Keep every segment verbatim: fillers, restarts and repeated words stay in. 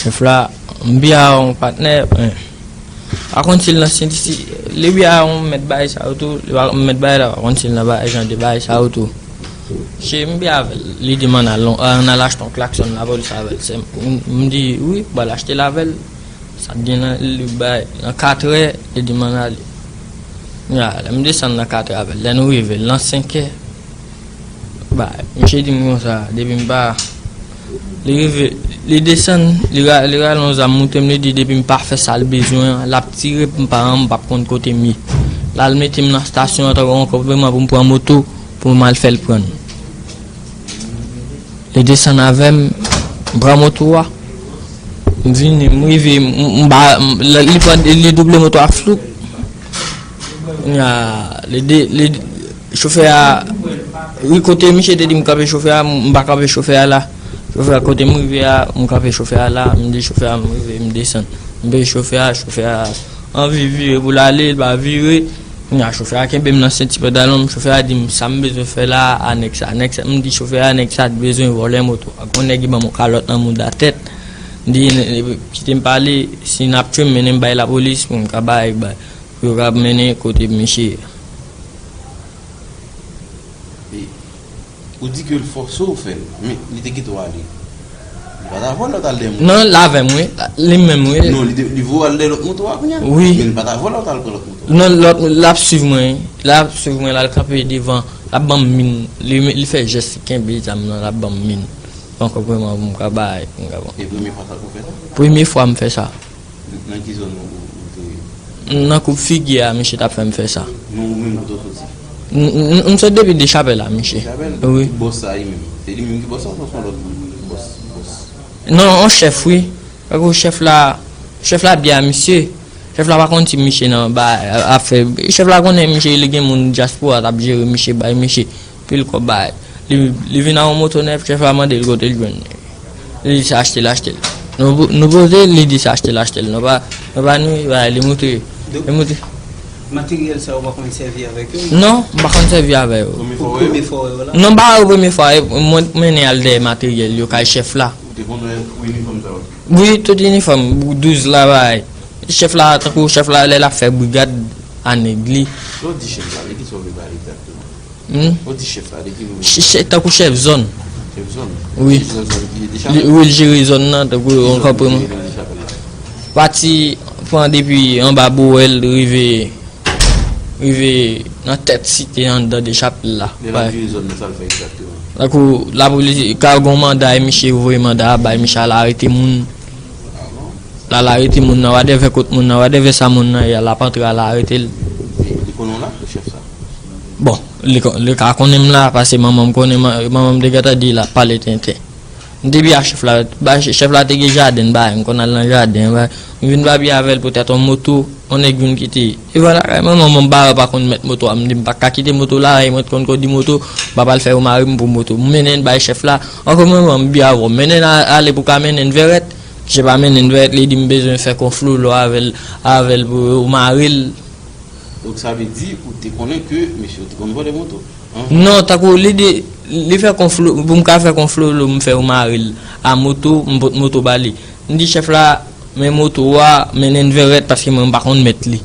Chèf la, m byen a yon patnè, men pa konn si l nan senti, li byen a yon mèt bagay sa yo tou, li pa mèt bagay la, pa konn si l nan bagay, jan de bagay sa yo tou. Se m byen avè l, li di m ann al, ann al achte yon klaksòn lapolis avè l. Se, m, m di, wi, m pral achte l avè l. Sa t gen nan, li bay, nan katrè, li di m ann ale. Ya, lè m desann nan katrè avè l, lè nou rive, l nan senkè. Bay, misye di m konsa, depi m pa, li rive, li desann, li ra-, li rale yon zam moute m, li di depi m pa fè sa l bezwen an, l ap tire m pa an, m p ap konn kote m ye. L al mete m nan estasyon an tankou yon konpliman pou m pran moto, pou m al fè l pran. Li desann avè m, m pran moto a. M vini, m rive, m, m ba, m, li, li pran, li double moto a floup. Kounye a, li de, li, chofè a, wi, kote misye te di m kanpe chofè a, m, m pa kanpe chofè a la. Chofè a, kote m rive a, m kanpe chofè a la, m di chofè a, m rive, m desann. M peye chofè a, chofè a anvi vire pou l ale, li pa vire. Kounye a, chofè a kenbe m nan senti pantalon m, chofè a di m, sa m bezwen fè la a nèg sa. Nèg sa, m di chofè a, nèg sa t bezwen vòlè moto a. Gon nèg ki ban m yon kalòt nan mouda tèt. M di, kite m pale, si n ap tchwe m, mennen m bay lapolis pou m ka bay, bay, pou yo ka mennen kote misye ye. E ou di ke l fòse w fè l, men li te kite w ale. Li pa ta vòlè w t al dèyè moun. Non, l avè m, wi. Li menm, wi. Non, li te, li voye w al dèyè lòt moto a kounye a. Wi. Men li pa ta vòlè w t al pran lòt moto a. Non, lòt, l ap swiv mwen, wi. L ap swiv mwen, l al kanpe devan. L ap ban m min. Li, li fè jès, li kenbe zam nan, l ap ban m min. Pran kòb mwen pou m ka bay, pou m ka pran. E premye fwa sa ou fè sa? Premye fwa m fè sa. Nan ki zòn ou, ou te ye? Nan koup figi a, misye t ap fè m fè sa. Men ou menm kote w soti? M, m, m sot depi Dechapèl la, misye. Dechapèl? Wi. Ki bòs sa ye menm? Se li menm ki bòs sa oubyen se yon lòt moun ki bòs, bòs? Non, yon chèf, wi. Tankou chèf la, chèf la byen a misye. Chèf la pa konn si misye nan ba, afè. Chèf la konnen misye, li gen moun dyaspora t ap jere misye, bay misye. Pil kòb bay. Li, li vin ak yon moto nèf, chèf la mande l kote l jwenn li. Li di se achte l achte l. Nou, nou poze, li di se achte l achte l. Nou pa, nou pa nwi, bay, li moute. Li moute. Materyèl sa yo pa konn sèvi avèk yo? Non, m pa konn sèvi avè yo. Premye fwa w wè yo? Premye fwa w wè yo la? Non, m pa wè yo premye fwa. E, mwen, m mennen al dèyè materyèl yo kay chèf la. Ou te konn wè pou inifòm sa yo? Wi, tout inifòm, douz la bay. Chèf la, tankou chèf la, lè l ap fè brigad a nèg li. Lè w di chèf la, de ki sa w vle pale egzakteman? Hmm? Ou di chèf la, de ki moun? Ch-, ch-, tankou chèf zòn. Chèf zòn? Wi. Chèf zòn, zòn ki Dechapèl? Wi, l jere zòn nan, tankou yon kanpe mwen. Pati pran depi anba Bowèl, rive, rive nan tèt site anndan Dechapèl la. Lè l ap jere zòn nan, sa l fè egzakteman? Tankou lapolis, ka gon manda, e misye voye manda a bay, misye al arete moun. L al arete moun nan, wadèvè kot moun nan, wadèvè sa moun nan ye a, l ap antre al arete l. Li konnen w la, chèf sa? Bon, li, li ka konnen m la, paske manman m konnen, man-, manman m te gentan di l ap pale tenten. M te byen a chèf la, ba, chèf la te gen jaden, bay, m konn al nan jaden, bay. M vin ba byen avè l poutèt yon moto, yon nèg vin kite. Devan lakay manman m, manman m pa, pa konn mèt moto a, m di m pa ka kite moto la, e mwen t konn kondui moto, m pa pral fè yo mare m pou moto. M mennen l bay chèf la, ankò mwen, mwen, m byen avè w, m mennen l a-, ale pou ka mennen l Vèrèt. Misye pa mennen l Vèrèt, li di m bezwen fè konflolo avè l, avè l pou yo mare l. Donk, sa vle di, ou te konnen ke mesye yo te konn vòlè moto? Hein? Non, tankou li di, li fè konflo, pou m ka fè konflolo, m fè yo mare l a moto, m pot moto ba li. M di chèf la, men moto a, mennen l Vèrèt, paske mwen, m pa konn mèt li.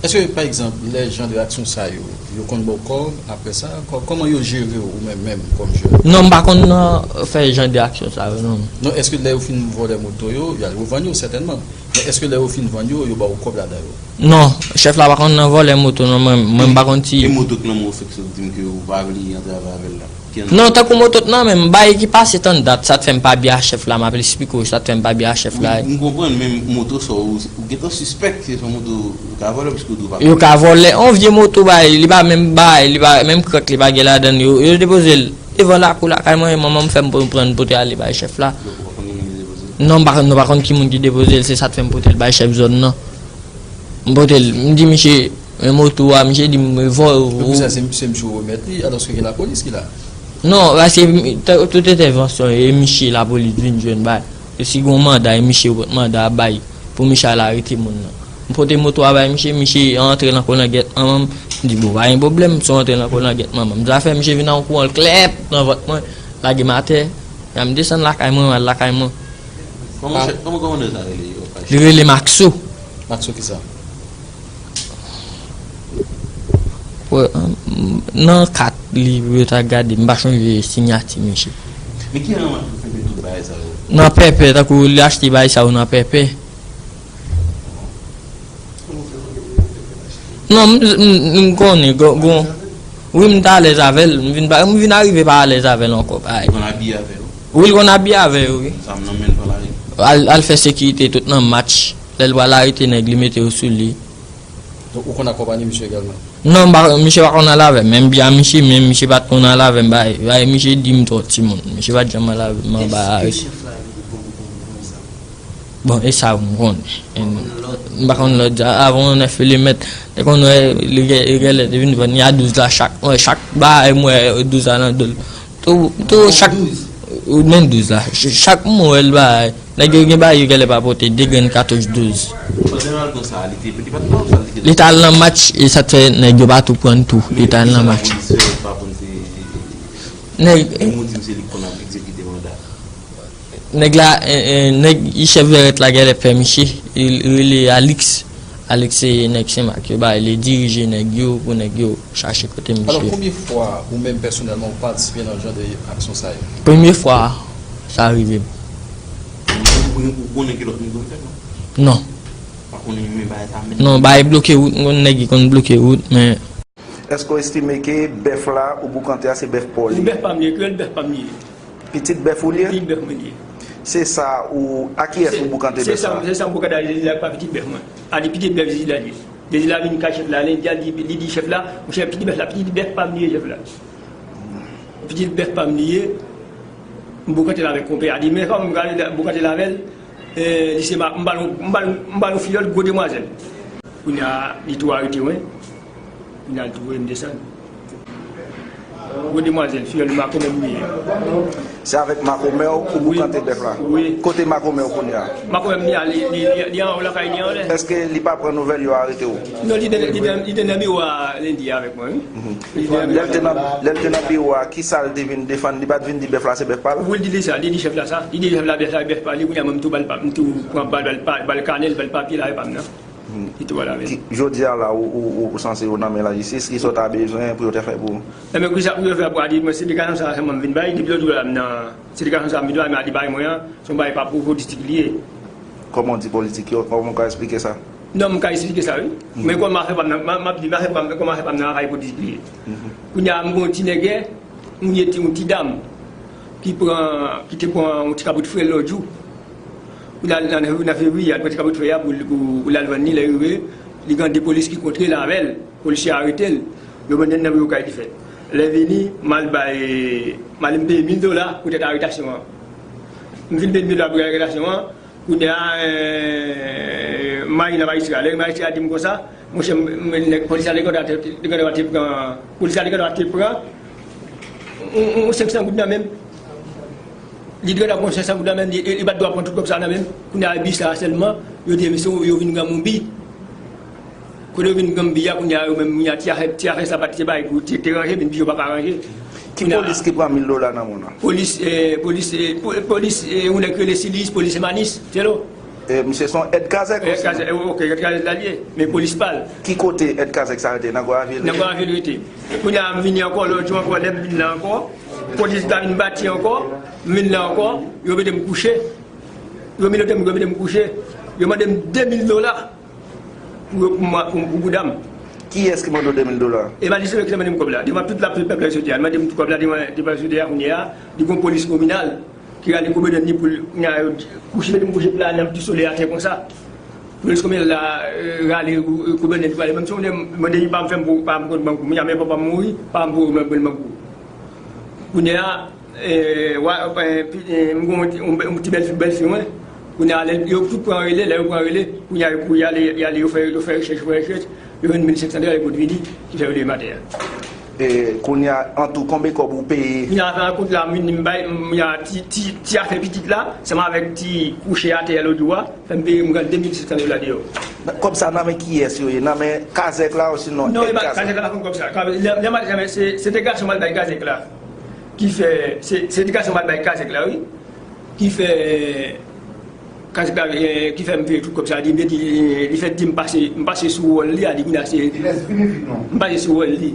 Èske, pa egzanp, lè jan de aksyon sa yo, yo konn ba w kòb, apre sa, kò-, kòman yo jere w ou menm, menm, kòm jèn? Non, m pa konn, non, fè jan de aksyon sa yo, non. Non, èske lè yo fin vòlè moto yo, y a, yo vann yo, sètènman. Men èske lè yo fin vann yo, yo ba w kòb ladan yo? Non, chèf la pa konn nan vòlè moto, non, mwen, mwen, m pa konn si. E moto k nan men w, fèk sot di m ke ou pa vle antre avè l la? Non, tankou moto t nan men m, bagay ki pase tann dat, sa t fè m pa byen a chèf la, m ap esplike w, sa t fè m pa byen a chèf la. Wi, m konprann, men moto sa w, ou gentan sispèk se yon moto yo ka vòlè, paske w di w pa konn. Yo ka vòlè, yon vye moto, bay, li pa menm bay, li pa menm krak, li pa gen ladan l, yo, yo depoze l devan lakou lakay mwen, manman m fè m pran, pote ale bay chèf la. Donk, ou pa konn ki moun ki depoze l? Non, m pa, nou pa konn ki moun ki depoze l, se sa t fè m pote l bay chèf zòn nan. M pote l, m di misye, men moto a, misye di m, vò. Donk, pou sa, se, se misye w remèt li, alòske gen lapolis ki la? Non, paske, tout entèvansyon, e misye lapolis vin jwenn bay. E si gon manda, e misye yo pot manda a bay, pou misye al arete moun nan. M pote moto a bay misye, misye antre nan kolangèt manman m, m di, bon, pa gen pwoblèm, si w antre nan kolangèt manman m. Zafè misye vin ak yon kou an l klèp nan vant mwen, lage m atè, m desann lakay mwen, m al lakay mwen. Kòman chè- kòman kòmandè sa rele yo? Li rele Maxo. Maxo kisa? Wè, nan kat li yo ta gade, m pa chonje siyati misye. Men ki an ou fè tout bagay sa yo? Nan Pèpè, tankou li achte bagay sa yo nan Pèpè. Non, m, m, m konnen, gon, gon, wi, m t alèz avè l, m vin pa, m vin arive pa alèz avè l ankò, parèy. Ou konn abiye avè yo? Wi, l konn abiye avè yo, wi. Zam nan men l pran lari? Al, al fè sekirite tout nan match. Lè l pral arete nèg, li mete yo sou li. Donk, ou konn akonpanye misye egalman? Non, m pa, misye pa konn al avè m. Menm byen misye, menm misye pa t konn al avè m, bay, bay, misye di m twò timoun. Misye pa t janm al avè m anba arete. Bon, e sa m konnen. M pa konn lòt. Avan yon nèf milimèt, te konn wè li gen, li genlè te vin vann, y a douz la chak, wè, chak bagay m wè douz la nan do l. Tou, tou, chak, men douz la. Ch-, chak m wè l bagay. Nèg yo gen bagay yo genlè pa pote de grenn katouch douz. Pandan yo al pran sa, li te, li pa t pran sa, li te. Li t al nan match, e sa t fè nèg yo pa tou pran tou. Li t al nan match. Nèg, Moun di m se li k konn ap egzekite manda. Nèg la, eh, eh, nèg, li chèf vèrèt la genlè pè misye, li rele Alix. Alix se nèg Senmak yo bay, li dirije nèg yo pou nèg yo chache kote misye. Alò, konbyen fwa ou menm pèsonèlman ou patisipe nan jan de aksyon sa yo? Premye fwa sa rive m. Ou, ou konnen ki lòt moun konn fè non? Non. Pa konnen men bagay sa menm? Non, bagay bloke wout, m konn nèg ki konn bloke wout, men. Èske w estime ke bèf la ou boukante a se bèf pa w li ye? Bèf pa m li ye, kreyòl bèf pa m li ye. Pitit bèf ou li ye? Pitit bèf mwen li ye. Se sa ou, a kiyès ou boukante bèf la? Se sa, se sa m boukante a Dezi la, pa pitit bèf mwen. A di pitit bèf Dezi la li ye. Dezi la vin kay chèf la, li di, li di chèf la, monchè, pitit bèf la, pitit bèf pa m li ye, chèf la. Pitit bèf pa m li ye, m boukante l avèk konpè a di, men kòman m gade boukante l avè l, eh, li se ma-, m ba l, m ba l, m ba l yon fiyòl gwo demwazèl. Kounye a, li tou arete mwen. Kounye a, li tou voye m desann. Gwo demwazèl, fiyòl makomè m li ye. Se avèk makomè w ou boukante bèf la? Wi. Kote makomè w kounye a? Makomè m li a, li, li, li, li anwo lakay li anlè. Èske li pa pran nouvèl yo arete w? Non, li te, li te, li te nan biwo a lendi avèk mwen, wi. Li te nan biwo. Lè l te nan, lè l te nan biwo a, ki sa l te vin defann? Li pa t vin di bèf la se bèf pa l? Wi, li te di sa, li di chèf la sa. Li di chèf la bèf la, bèf pa li, kounye a mwen m tou ba l pa, m tou pran ba l, ba l pa, ba l kanè l, ba l papye l avè pa m nan. Li tou ba l avè l. Ki, jodi a la, ou, ou, ou, ou sanse yo nan men lajistis, ki sa w ta bezwen pou yo te fè pou ou? Enben, ki sa pou yo fè pou a di mwen, se de gason sa sèlman m vin bay, depi lòt jou la m nan, se de gason sa m vin bay, men a di bay mwen an, se yon bay pa pou politik li ye. Kòman w di politik yo? Kòman w ka eksplike sa? Non, m ka eksplike sa, wi. Men kòman afè pa m nan, m a, m ap di, men afè pa m, kòman afè pa m nan, afè politik li ye. Kounye a, m gon ti nègè, m gen ti, yon ti dam ki pran, ki te pran yon ti kabrit frè l lòt jou. Pou l al nan, nan fevriye, al pran ti kabrit frè a pou, pou, pou l al vann li, lè rive, li gen de polis ki kontre l avè l. Polisye arete l. Yo mennen l nan biwo kay li fèt. Lè vini, m al bay, m al m peye mil dola poutèt aretasyon an. M fin peye mil dola pou aretasyon an. Kounye a, eh, m ale nan majistra. Lè majistra di m konsa, monchè, m, m, nèg polis la te gentan te, te gentan te pran, polis la te gentan te pran yon, yon, yon senk san goud nan men m. Li te gentan pran senk san goud nan men m, li, li pa t dwe pran tout kòb sa nan men m. Kounye a, bi sa a sèlman, yo di, mesye, yo vin granmoun bi. Kote yo vin granmoun bi a, kounye a, yo menm, kounye a, ti afè, ti afè sa pa t te bay gou, te, te ranje, men bi yo pa ka ranje. Ki polis ki pran mil dola nan men w nan? Polis, eh, polis, eh, po-, polis, eh, yon nèg ki rele Silis, polis Emanis, Telo. Eh, misye se yon èd kazèk osi? Èd kazèk, eh, ok, èd kazèk la li ye, men polis pa l. Ki kote èd kazèk sa rete? Nan Gwavyèl? Nan Gwavyèl rete. Kounye a, m vini ankò, lòt jou ankò, lè m vin la ankò, polis la vin bati ankò, m vin la ankò, yo mete m kouche. Yo menote m, yo mete m kouche. Yo mande m de mil dola. Pou, pou, pou, pou bouda m. Kiyès ki mande w de mil dola? E majistra ki te mande m kòb la. Devan tout la, tout pèp la, jodi a, li mande m tout kòb la, devan, devan jodi a, kounye a, li gon polis kominal ki rale kobenn li pou l, kounye a, yo kouche, mete m kouche pla nan ti solèy atè konsa. Polis kominal la, eh, rale, eh, kobenn li pou ale. Menm si w mande m, mande li pa m fè m pou, pa m konn bank pou mwen, men papa m mouri, pa m pou mwen bank pou. Kounye a, Eh, wa, eh, pi, eh, m gon yon, yon ti bèl, bèl fi mwen. Kounye a, lè yo tout pran rele, lè yo pran rele, kounye a, yo kouri ale, y ale, yo fè, yo fè rechèch, yo fè rechèch, yo jwenn mil senk san dola, yo pot vini, ki fè yo leve maten an. E kounye a, an tou, konbyen kòb ou peye? Kounye a, nan kont la, m vin, m bay, m, kounye a, ti, ti, ti afè pitit la, ansanm avèk ti kouche atè a lòt jou a, fè m peye, m pran de mil senk san dola deyò. Kòb sa nan men kiyès yo ye? Nan men kazèk la, osinon... Non, e pa kazèk la, pa konn kòb sa. Lè, lè m al, se, se te gason m al bay kazèk la. Ki fè, se, se edikasyon m al bay kazèk la, wi. Ki fè, Kazèk la, eh, ki fè m peye tout kòb sa, li, li, li, li fè di m pase, m pase sou wòl li a, li vin ase. M pase sou wòl li.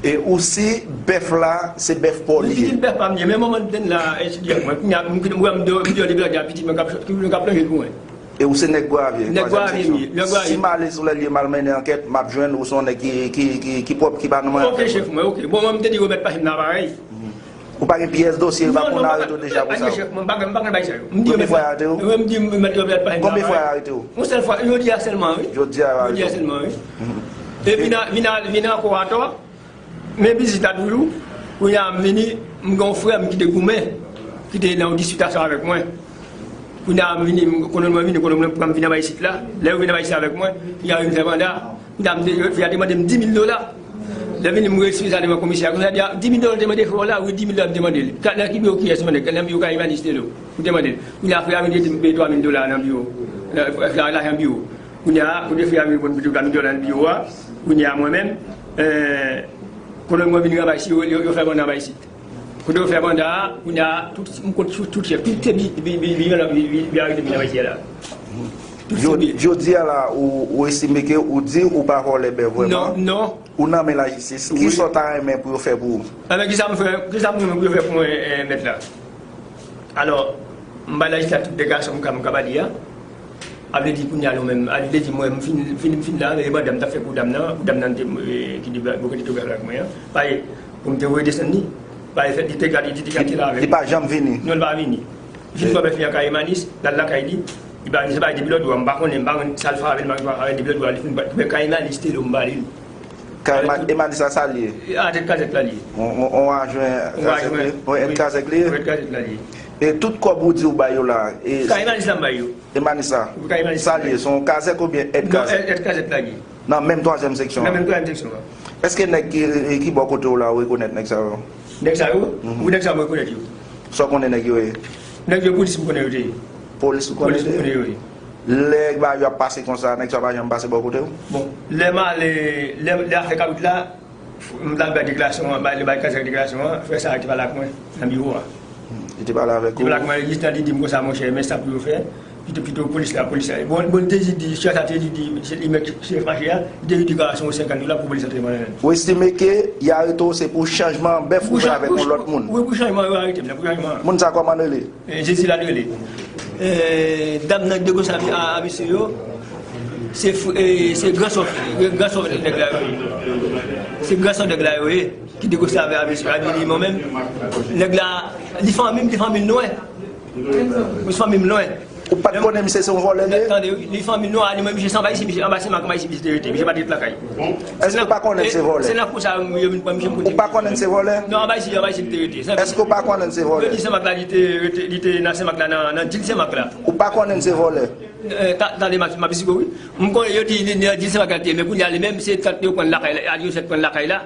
E ou si bèf la, se bèf pa w li ye? Pitit bèf pa m ye, men manman l te la, etidyan mwen. Kounye a, m, m, m, m, m, pitit mwen k ap, ki mwen k ap plonje pou mwen. E ou se nèg Gravye, twazyèm seksyon. Si m ale sou lè l ye, m al mennen ankèt, m ap jwenn ou se yon nèg ki, ki, ki, ki pwòp, ki pa nan mwen. Ok, chèf mwen, ok. Bon, mwen, m te di Robert pa fè m nan parèy. Ou pa gen pyès dosye, yo pa konn arete w deja pou sa? Chèf mwen, m pa gen, m pa gen bagay sa yo. M di yo. Konbyen fwa yo arete w? Yo menm di yo mèt yo mèt pa gen. Konbyen fwa yo arete w? Yon sèl fwa, jodi a sèlman, wi. Jodi a yo arete w? Jodi a sèlman, wi. E vin, vin, vin ankò atò, men vizit la toujou. Kounye a m vini, m gen yon frè m ki te goumen, ki te nan yon dispit ansanm avèk mwen. Kounye a m vini, kolonèl mwen vini, kolonèl mwen pran m vin anba isit la. Lè yo vin anba isit avèk mwen, kounye a yo vin fè manda. Kounye a m te, frè a te mande m di mil dola. Lè vini m eksplike sa devan komisè a. Komisè a di, "A, di mil dola w te mande frè w la?" "Wi, di mil dola m te mande l." "Ka, nan ki biwo kiyès ou mande l?" "Nan biwo Kay Manis te lo ou te mande l." Kounye a frè a vin rete m peye twa mil dola nan biwo. Nan, frè a lajan biwo. Kounye a, kote frè a vin reponn m peye twa mil dola nan biwo a, kounye a mwen menm, eh, konnen mwen vin anba isit, yo, yo, yo fè manda anba isit. Kote yo fè manda a, kounye a, tout, m kont tout, tout chèf, tout se bi, bi, bi, bi, bi, bi, bi arete m nan mesye la. Tout se bi. Jodi a la, ou, ou estime ke ou di ou pa vòlè bèf vrèman? Non, non. Ou nan men lajistis. Kisa w ta renmen pou yo fè pou ou? Anben, kisa m fè, kisa m renmen pou yo fè pou mwen, eh, mèt la? Alò, m bay lajistis la tout deklarasyon m ka, m ka ba li a. A vle di kounye a nou menm, a vle di mwen, m fin, m fin, m fin la, e manda m t ap fè pou dam nan, pou dam nan te, eh, ki te bò kote te gade ak mwen an. Paske, pou m te voye desann li, paske fèt li te gade, li te gade la avè m. Li pa janm vini? Non, li pa vini. Li fin twonpe fi a Kay Manis, l al lakay li, li pa vini, se pa depi lòt jou a, m pa konnen, m pa konn sa l fè avè l, m pa konn sa l fè avè l, depi lòt jou a, li fin, men Kay Manis te lo m ba li l. Kay Manis sa, sa l ye? A, tèt kazèk la li ye. On, on, on ajwen kazèk li? On èd kazèk li ye? On èd kazèk la li ye. E tout kòb ou di ou bay yo la, e. Kay Manis la m bay yo. E Manisa? Sa l ye, se yon kazèk oubyen èd kazèk? Non, èd kazèk la li ye. Nan menm twazyèm seksyon an? Nan menm twazyèm seksyon an. Èske nèg ki, ki bò kote w la, ou rekonèt nèg sa yo? Nèg sa yo? Wi, nèg sa yo, mwen rekonèt yo. Sa w konnen nèg yo ye? Nèg yo, polis m konnen yo te ye. Polis ou konnen yo te ye? Polis m konnen yo ye. Lè bagay yo ap pase konsa, nèg sa yo pa janm pase bò kote w? Bon, lè m ale, lè, lè afè kabrit la, M t al bay deklarasyon an, bay, bay kazèk deklarasyon an, frè sa a te pale ak mwen nan biwo a. Li te pale avèk ou? Li te pale ak mwen, jis nan li di m konsa, monchè, men sa pou yo fè. Pito, pito, polis la, polis la. Bon, bon, li te di, di, chèf la te di, di, se li menm chèf mache a, li te di deklarasyon senkant dola pou polis la te mande. Ou estime ke y arete w se pou chanjman bèf ou fè avèk yon lòt moun? Wi, pou chanjman, yo arete m la, pou chanjman. Moun sa kòman l rele? E, Jezi la rele. E, dam nan ki te gosye a, a mesye yo, se, e, se gran sò, gran sò nèg la yo ye. Se gran sò nèg la yo ye, ki te gosye avè a mesye yo. A di li mwen menm, nèg la, li fanmi m, li fanmi m lwen. Li fanmi m lwen. Ou pa t konnen misye se yon vòlè li ye? Tande wi, li fanmi m lwen, a li mwen misye se anba isit, misye anba Senmak, anba isit misye te rete, misye pa t ret lakay. Èske ou pa konnen se vòlè? Se nan kou sa yo vin pran misye m konnen. Ou pa konnen se vòlè? Non, anba isit, anba isit li te rete. Èske ou pa konnen se vòlè? Yo di Senmak la, li te rete, li te nan Senmak la, nan, nan dil Senmak la. Ou pa konnen se vòlè? Eh, ta, tande, m ap, m ap esplike w, wi. M konnen yo di, li, li, li di Senmak la te ye, men kounye a li menm, se tank yo pran l lakay la, yo sot pran l lakay la.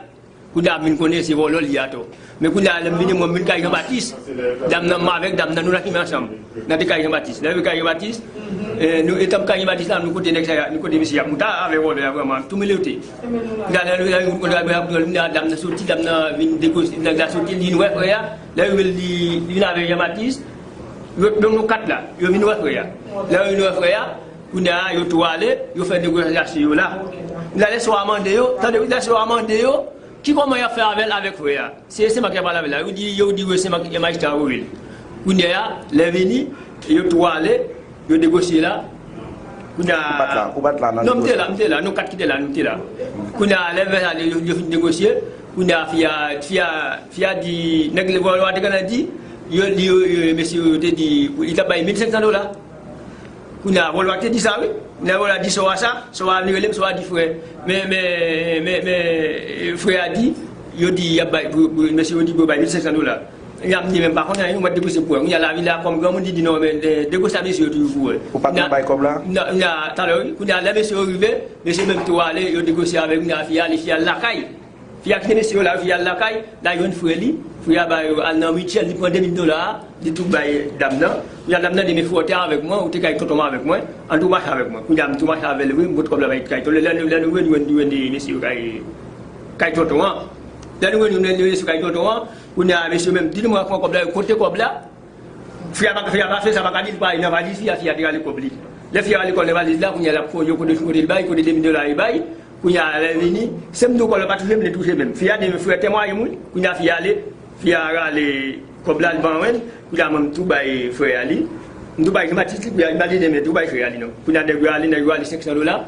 Kounye a m vin konnen se vòlè li ye atò. Men kounye a, lè m vini, mwen, m vin kay Jan Batis. Dam nan, m avèk dam nan, nou nan fimen ansanm. Nan te kay Jan Batis. Lè m vin kay Jan Batis, eh, nou, etan m kay Jan Batis la, nou kote nèg sa, nou kote mesye a, m ta avè vòlè a vrèman, tou mele yo te. Kounye a, lè nou, lè nou, kounye a, dam nan soti, dam nan vin degosi, nèg la soti, li vin wè frè a. Lè yo rive, li, li vin avè Jan Batis. Yo, yo, nou kat la, yo vin wè frè a. Lè yo vin wè frè a, kounye a, yo tou ale, yo fè negosyasyon yo la. Lè, lè swa a mande yo, tande, lè swa a mande yo, ki kòman y ap fè avè l avèk frè a? Se, se Senmak ki ap pale avè l la. Yo di, yo di, wi, Senmak, majistra voye l. Kounye a, lè vini, yo tou ale, yo negosye la. Kounye a. Ou pa t la, ou pa t la nan negosye? Non, m te la, m te la, nou kat ki te la, nou te la. Kounye a, lè vè sa, yo, yo fin negosye. Kounye a, fi a, fi a, fi a di, nèg vòlè a te gentan di, yo, yo, yo, mesye yo te di, li t ap bay mil senk san dola. Kounye a, vòlè a te di sa, wi. Kounye a, vòlè a di sò a sa, sò a vin rele m, sò a di frè. Men, men, men, men, frè a di, yo di, y ap bay, pou, pou, mesye yo di pou yo bay mil senk san dola. Y ap di, men m pa konnen anyen, mwen depi se pou. Kounye a, lavi la, kòm granmoun, li di, non, men, de, de gwo sa, mesye yo toujou pou wè. Ou pa t nan bay kòb la? Nan, nan, talè, wi. Kounye a, lè mesye yo rive, mesye menm tou ale, yo negosye avèk, kounye a, fi a, li, fi a lakay. Fi a kite mesye yo la, fi a al lakay, l al jwenn frè li, frè a ba yo, al nan mityèl, li pran de mil dola a, li tou bay dam nan. Kounye a dam nan di, men frè w te avèk mwen, ou te kay tonton mwen avèk mwen, ann tou mache avèk mwen. Kounye a m tou mache avè l vre, m pot kòb la bay kay tonton. Lè, lè, lè nou jwenn, jwenn, jwenn mesye yo kay, kay tonton an. Lè nou jwenn, jwenn mesye yo kay tonton an, kounye a mesye yo menm di nou mwen pran kòb la, yo konte kòb la. Fi a pa, fi a pa fè sa, pa ka di li pa ale nan valiz fi a, fi a te rale kòb li. Lè fi a rale kòb nan valiz la, kounye a l ap fouye kote, kote l bay, kote de mil dola li bay. Kounye a lè l vini, se m di w kòb la pa touche m, li touche menm. Fi a di frè tèmwaye m wi. Kounye a fi a ale, fi a rale kòb la, li ban mwen. Kounye a mwen m tou bay frè a li. M tou bay Jean Baptiste li, kounye a li pa di demen tou bay frè a li non. Kounye a nèg yo ale, nèg yo ale senk san dola.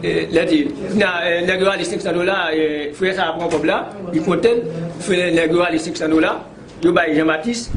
Eh, lè di, kounye a, eh, nèg yo ale senk san dola, eh, frè sa a pran kòb la, li konte l, frè, nèg yo ale senk san dola, yo bay Jean Baptiste.